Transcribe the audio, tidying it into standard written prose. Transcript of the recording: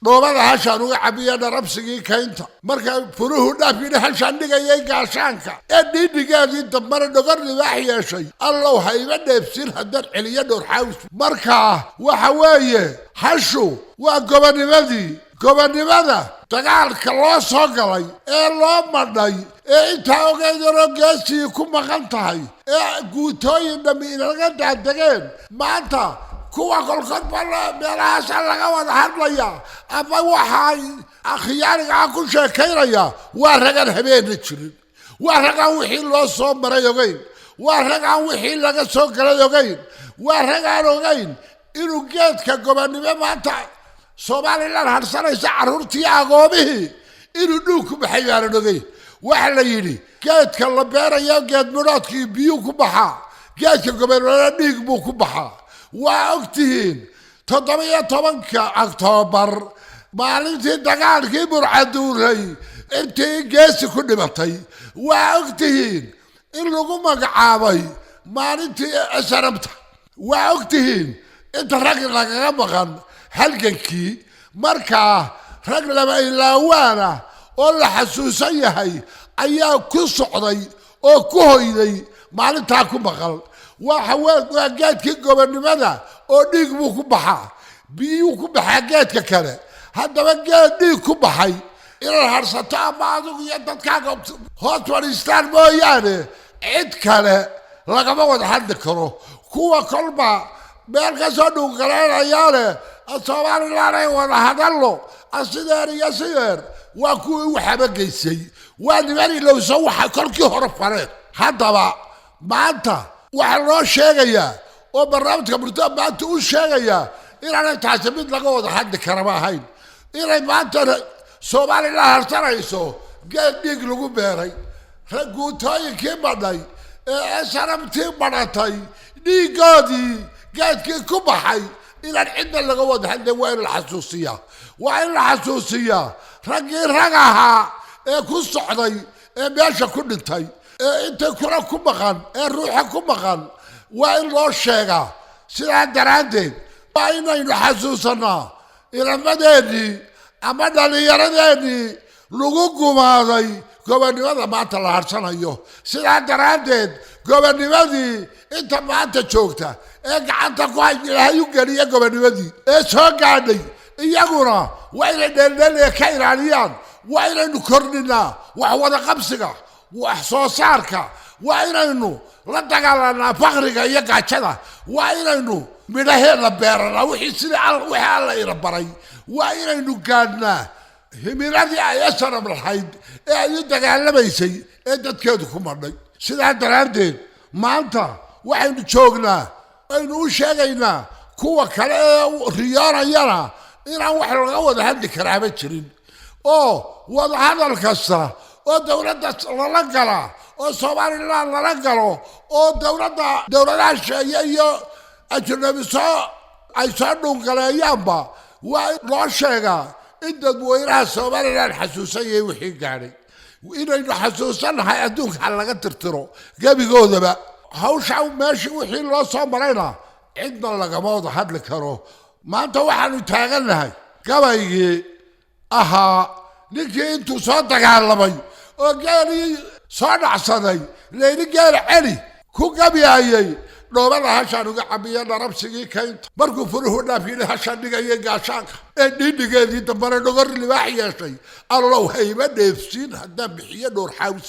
Dhoobada hashaan uga cabiya dharabsigii kaynta, marka furuhu dhaaf yidhi hashaan dhigayay gaashaanka ee dhiidhigaagii dambana dhogor libaax yeeshay. Allow ha iga dheebsin haddaan celiyo dhowr xaawis. Markaa waxa weeye, hashu waa gobonimadii, gobonnimada dagaalka loo soo galay ee loo madhay ee intaa ogeedanoo geesii ku maqan tahay ee guutooyin dhammi inaga daadegeen. Maanta kuwa kolkolba meelahaasa laga wada hadlaya ama waxaa khiyaanigaa ku sheekaynaya waa ragaan habeena jirin, waa ragaan wixii loo soo maray ogeyn, waa ragaan wixii laga soo galay ogeyn, waa ragaan ogeyn inuu geedka gobonnimo maanta Somalilan hadhsanaysa carruurtii agoomihii inuu dhuug ku baxay baanan ogeyn. Waxa la yidhi geedka la beerayo geed midhoodkii biyuu ku baxaa, geedka gobonnimona dhiig buu ku baxaa. Waa ogtihiin 17-ka Oktoobar, maalintii dagaalkii Burcaduuray, intii geesi ku dhimatay. Waa ogtihiin in lagu magacaabay maalintii SNM-ta. Waa ogtihiin inta rag lagaga maqan halgankii. Markaa rag lama ilaawaana oo la xasuusan yahay ayaa ku socday oo ku hoyday maalintaa ku maqal. Waxa waa geedkii gobonnimada oo dhiig buu ku baxaa, biyuu ku baxaa geedka kale. Haddaba geed dhiig ku baxay inaad harsato ama adigu iyo dadkaaga hoos fadhiistaan mooyaane, cid kale lagama wada hadli karo. Kuwa kolba meel ka soo dhuungaleynayaa leh Somalilan ay wada hadallo sideer iyo sideer, waa kuwii waxaba geysay, waa niman ilowso waxa kolkii hore fareen. Haddaba maanta waxaa loo sheegayaa oo barnaamijka murtada maanta u sheegayaa inaanay taasi mid laga wada hadli karaba ahayn, inay maanta Somalilan harsanayso geed dhiig lagu beeray. Guutooyinkii madhay ee SNM-tii madhatay dhiiggoodii geedkii ku baxay inaan cidna laga wada hadlin. Waa in la xasuusiyaa, waa in la xasuusiyaa raggii rag ahaa ee ku socday ee meesha ku dhintay ee intay kula ku maqan ee ruuxa ku maqan, waa in loo sheegaa. Sidaa daraaddeed waa inaynu xasuusanaa ilamadeennii ama dhallinyaradeenii lagu gumaaday gobonnimada maanta la harsanayo. Sidaa daraaddeed gobonnimadii inta maanta joogta ee gacanta ku hay Ilaahay u geliya gobonnimadii ee soo gaadhay, iyaguna waa inay dheeldheeliga ka ilaaliyaan. Waa inaynu kordhinaa wax wada qabsiga, wax soo saarka. Waa inaynu la dagaalanaa fakriga iyo gaajada. Waa inaynu midhaheena beeranaa wixii sida wixii Alla ina baray. Waa inaynu gaadhnaa himiladii ay SNM lahayd ee ay u dagaalamaysay ee dadkeedu ku madhay. Sidaa daraaddeed maanta waxaynu joognaa, aynu u sheegaynaa kuwa kale ee riyoonayana inaan wax laga wada hadli karaaba jirin, oo wadahadal kasta oo dowladda lala galaa oo Somalilan lala galo oo dowladda dowladaha sheeye iyo ajnabi soo ay soo dhuungaleeyaanba, waa in loo sheegaa in dadweynaha Somalilan xasuusan yahay wixii gaadhay, inaynu xasuusannahay adduunka ha laga tirtiro gebigoodaba hawsha meesha wixii loo soo marayna cidna lagama wada hadli karo. Maanta waxaanu taagannahay gabaygii ahaa ninkii intuu soo dagaalamay oo geelii soo dhacsaday layli geel celi ku gabyayey: "Dhoobada hashaan uga cabiya dharabsigii kaynta, markuu furuhu dhaaf yidhi hashaan dhigayay gaashaanka ee dhiidhigeedii dambana dhogor libaax yeeshay. Allow hayba dheefsiin haddaan bixiyo dhowr xaawis."